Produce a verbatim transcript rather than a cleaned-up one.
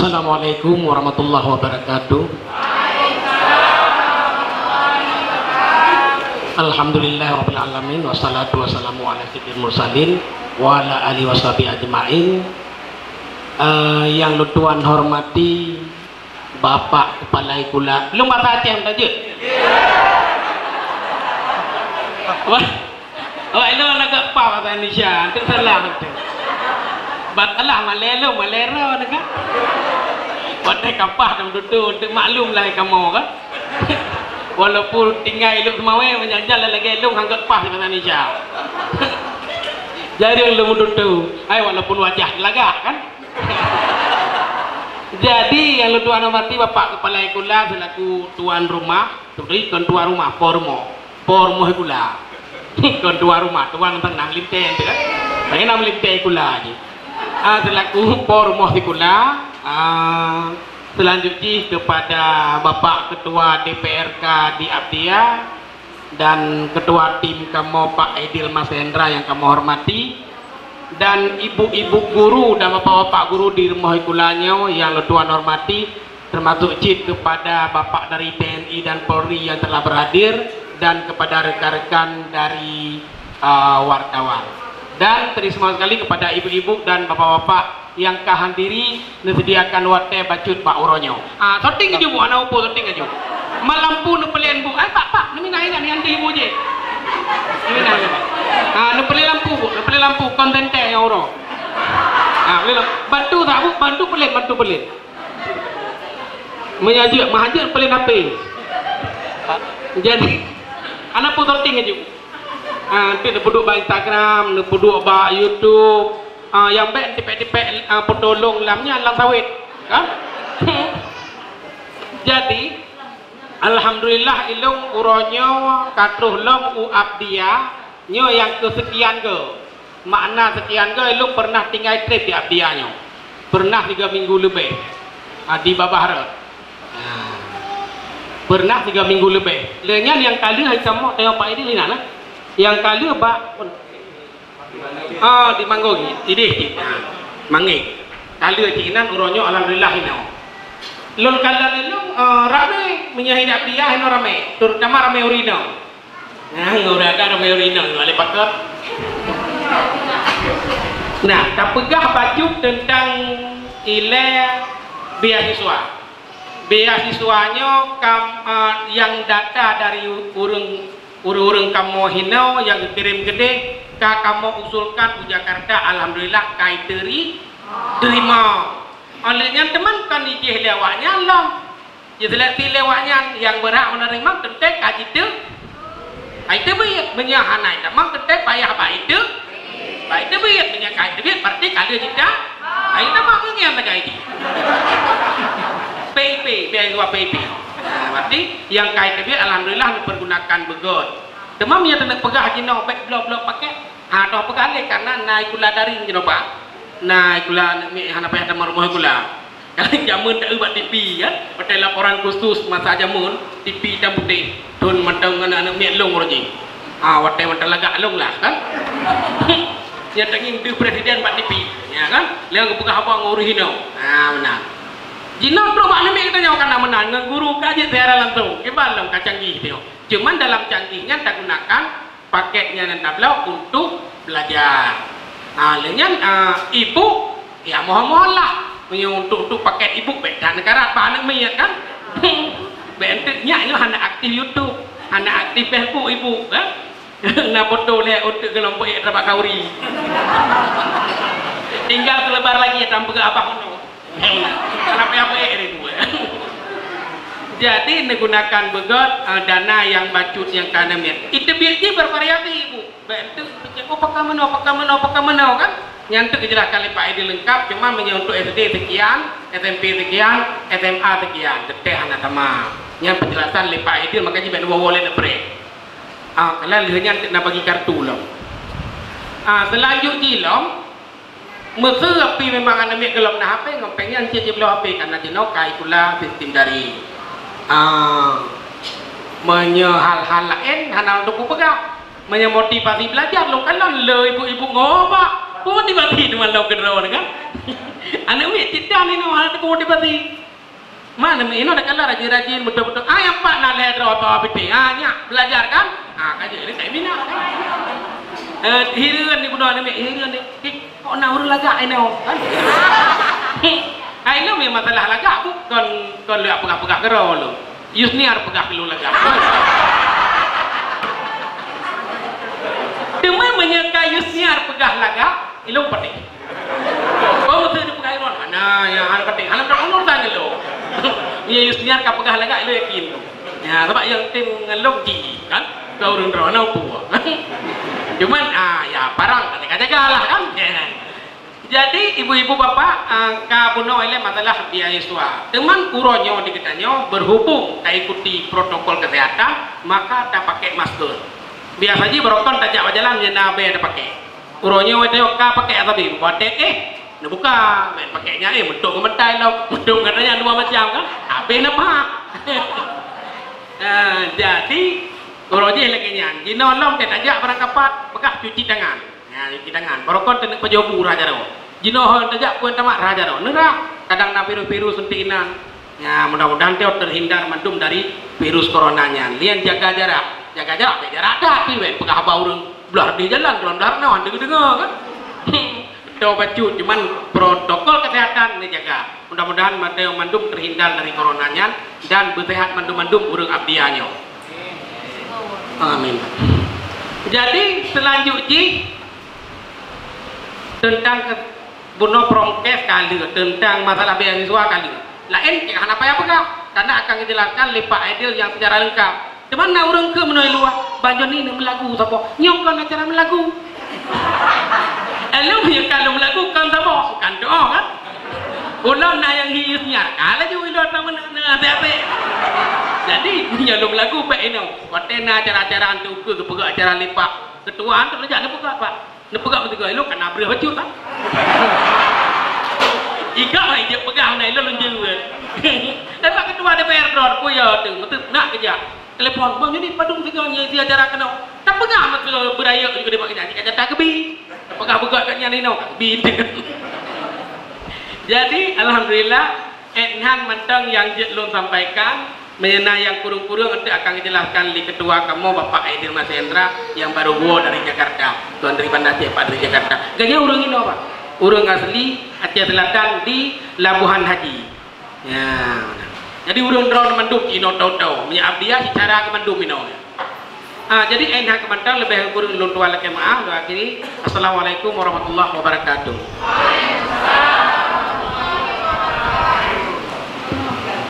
Assalamualaikum warahmatullahi wabarakatuh. Alhamdulillahirabbil alamin, wassalatu wassalamu ala sayyidil mursalin wa ala alihi washabihi ajmain. Eh, yang lôn tuan hormati Bapak Kepala Sikula, lôn bahasa Aceh meutajeuet. Wah. Awak ilôn lagak pah bahasa Indonesia, tu salah tu. Batalah malèe lôn, malèe droe tu kan. Watèe ka pah dong tutu, untuk maklum lah kamoe kan. Walaupun tinggai ilôn Seumawé, meunyo jalan lagèe lôn, hanggot pah bahasa Indonesia. Jadi lôn tutu, ai walaupun wajah lagak kan. Jadi, yang lôn tuan hormati Bapak Kepala Sikula selaku tuan rumah, tuan rumah, po rumoh. Po rumoh sikula. Kon tuan rumah, tuan teuh na meulintèe tu kan. Saya na meulintèe sikula je. Ah, selaku po rumoh sikula, ah, selanjut jih kepada Bapak Ketua D P R K di Abdia dan Ketua tim kamoe Pak Aidil Mas Hendra yang kamoe hormati, dan ibu-ibu guru dan bapak-bapak guru di rumoh sikula nyoe yang lôn tuan hormati, termasuk cit kepada Bapak dari T N I dan Polri yang telah berhadir, dan kepada rekan-rekan dari, uh, wartawan. Dan terima kasih sekali kepada ibu-ibu dan bapak-bapak yang ka handiri neusediakan watèe bacut bak uroe nyoe. Ah, syuting aju, Bu, hana upo syuting aju. Mat lampu neupeulen, Bu. Ai, Pak, Pak, neumina ingat ni anti, Bu, je. Neumina ingat. Ah, neupeulen lampu, Bu, neupeulen lampu, konten teh nyang uroe. Ah, boleh lah. Bantu tak, Bu? Bantu peulen, bantu peulen. Meunyo jeuet, meuhajat peulen H P. Jadi, hana peue syuting aju. Ah, nanti neupeuduek bak Instagram, neupeuduek bak YouTube. Ah, nyang bèk tipèk-tipèk, ah, foto lôn lam nyan, lam sawét. Kan? Jadi, alhamdulillah, ilôn uroe nyoe ka troh lom u Abdia, nyoe nyang keusekian keu. Makna sekian keu, ilôn pernah tinggai trép di Abdia nyoe. Pernah tiga minggu leubeh, ah, di Babah Rot. Ah. Pernah tiga minggu leubeh. Lé nyan nyang ka lheueh hai kamoe teuh Pak Idil inan, ah. Nyang ka lheueh bak, ah, di Manggong, idéh cit. Ah, Manggeng. Ka lheueh cit inan uroe nyoe alhamdulillah inoe. Lôn kalon ilôn, eh, ramé, meunyoe di Abdia inoe ramé, terutama ramé ureueng inong. Nah, ureueng ada ramé ureueng inong, nyoe lé pakot. Nah, tapeugah bacut teuntang ilèe beasiswa. Beasiswa nyoe kam, eh, nyang data dari ureueng, ureueng-ureueng kamoe hinoe nyang geukirém keudéh, ka kamoe usulkan u Jakarta, alhamdulillah ka iteri-, terima. Oleh nyan teuma kon ijih lé awaknyan lom. Jiseleksi lé awaknyan nyang beurhak meuneurimong teuntèe ka jiteu-, ka jiteubiet. Meunyoe hana jiteubiet teuntèe payah bak iteu-, bak iteubiet. Meunyoe ka jiteubiet berarti ka lheueh jita-, ka jiteubiet ngon nyang lagèe jih. P I P, beasiswa P I P. Nah, berarti nyang ka jiteubiet alhamdulillah neupeurgunakan beugöt. Teuma meunyoe taneuk peugah jinoe bèk bloe-bloe pakèk, ha, toh peugah lé karena na sikula daring jinoe, Pak. Na sikula aneuk miet hana payah tamong rumoh sikula. Jameun taeu bak T V kan, watèe laporan khusus masa jameun, T V itam putéh, thôn mantong ngon aneuk miet lôn uroe jih. Ah, watèe mantong lagak lôn lah kan. Nyang teungieng deuh presiden bak T V, ya kan? Lé geupeugah haba ngon ureueng hinoe. Ah, meunan. Jinoe trok bak aneuk miet geutanyoe ka na meunan, ngon guru ka jeuet siaran langsung. Kiban lom ka canggih teuh. Cuman dalam canggih nyan tagunakan pakèt nyan tabloe untuk belajar. Ha, lé nyan, ah, ibu, ya mohon-mohon lah. Meunyoe untuk, untuk pakèt ibu, bèk that neukarat bak aneuk miet kan. Bèk enteuk nyak nyoe hana aktif YouTube, hana aktif Facebook ibu kan. Na foto lé untuk geulom peuék terbak kauri. Tinggal selebar lagi, ya, tam peugah abah unoe. Kenapa yang baik hari dua? Jadi, digunakan beugöt, eh, dana nyang bacut nyang ka na miet. Iteubiet jih bervariasi, Bu. Bèk enteuk picék, "Oh, pakon meunoe, pakon meunoe, pakon meunoe," kan? Nyan teuk geujelaskan lé Pak Idil leungkap, cuma meunyoe untuk S D sekian, S M P sekian, S M A sekian, teuntèe hana sama. Nyan penjelasan lé Pak Idil, maka jih bèk neuwoe-woe lé neupreh. Ah, kalian lheueh nyan teuk na bagi kartu lom. Ah, selanjut jih lom, Meuseu api memang aneuk miet gohlom na H P, ngon péng nyan cit jibloe H P, karena jinoe ka sikula sistem daring. Ah, meunyoe hal-hal laén hana lôn tuku peugah. Meunyoe motivasi belajar, lôn kalon le ibu-ibu ngobak. Pemotivasi teuma lom keudroe kan? Aneuk miet cit dan inoe hana teupemotivasi. Mana mi inoe dak kala rajin-rajin, beutôi-beutôi. Ah, nyang pat na lhèe droe pawa piting. Ah, nyak belajar kan? Ah, ka jeuet ni saya bina kan? Eh, hireuen ni bunoe aneuk miet, hireuen ni. Eh, kok na ureueng lagak inoe kan? Ah, inoe memang masalah lagak, bukon kon lheueh peugah-peugah keudroe lom. Yusniar peugah keu lôn lagak. Teuma meunyoe ka Yusniar peugah lagak, ilôn patéh. Oh, beutôi dipeugah Iron. Hana, ya, hana patéh. Hana patéh, hana urusan ngon lôn. Ya, Yusniar ka peugah lagak, ilôn yakin tu. Ya, sabab nyang tem ngon lôn ji, kan? Keu ureueng droe, hana peue. Cuman, ah, ya, parang, ka jaga lah, kan? Jadi, ibu-ibu bapak, ah, ka bunoe ilèe masalah biaya. Teuma uroe nyoe di geutanyoe, berhubung taikuti protokol kesehatan, maka tapakék masker. Biasa jih barokon tajak bak jalan, nyan na abèe tapakék. Uroe nyoe watèe ka pakék sabe, watèe, eh, neubuka, bèk pakék nyan, eh, meutueng ngon meutai lom, meutueng ngon nyan dua macam kan, habéh na paha. Ah, jadi, uroe jih lagèe nyan, jinoe lom teuh tajak barangkapat, peugah cuci tangan. Nah, cuci tangan. Barokon teuneuk pajoh bu rhah jaroe. Jinoe hôi tajak peue tamat rhah jaroe. Neurah, kadang na virus-virus suntik inan. Ya, mudah-mudahan teuh terhindar mandum dari virus corona nyan. Lian jaga jarak. Jaga jarak, bèk jarak that pih, bèk peugah haba ureueng blah di jalan, keulôn blah reunoh, hana geudeungoe kan? Teuh bacut, cuman protokol kesehatan neujaga. Mudah-mudahan mandum terhindar dari corona nyan dan beuseuhat mandum-mandum ureueng Abdia nyoe. Amin. Jadi, seulanjut jih, teuntang ke-, bunoe prokes ka lheueh, teuntang masalah beasiswa ka lheueh. Laén cit hana payah peugah, karena akan geujelaskan lé Pak Aidil nyang seucara leungkap. Teuma na ureueng keu meunoe luwa, "Bang Joni neumeulagu saboh." Nyoe kon acara meulagu. Eh, lôn nyang ka lôn meulagu kon saboh, kon tu'oh kan? Ulôn na nyang hius nyan, ka laju ilôn na meunan, na até-até. Jadi, meunyoe lôn meulagu bèk inoe, watèe na acara-acara antu keu geupeugah acara lé Pak Ketua antu, lôn jak neupeugah, Pak. Neupeugah meusigoe, ilôn ka na breuh bacut, ha? Iga mai jeuet peugah meunan, ilôn lôn jeuet. Tapi Pak Ketua D P R droe, peue ya teuh, meuteuk nak keujak. Telepon, "Bang Joni, padum sigoe nyoe di acara keunoe." Tapeugah meusigoe beurayeuk juga di mak keujak, ka jata keubi. Tapeugah beugöt kat nyan inoe, ka keubi. Jadi, alhamdulillah, 'et nyan mantong nyang jeuet lôn sampaikan. Meunyoe na nyang kureueng-kureueng, eunteuk akan geujelaskan lé ketua kamoe, Bapak Aidil Mahendra, nyang baru buoh dari Jakarta. Tuan dari Banda Aceh, Pak, dari Jakarta. Gobnyan ureueng inoe, Pak. Ureueng asli Aceh Selatan di Labuhan Haji. Ya. Jadi ureueng droeneuh mandum inoe tau-tau. Meunyoe Abdia, secara keu mandum inoe. Ah, jadi 'et nyan keuh mantong, leubeh kureueng lôn tuan lakèe meu'ah, lôn akhiri. Assalamualaikum warahmatullahi wabarakatuh.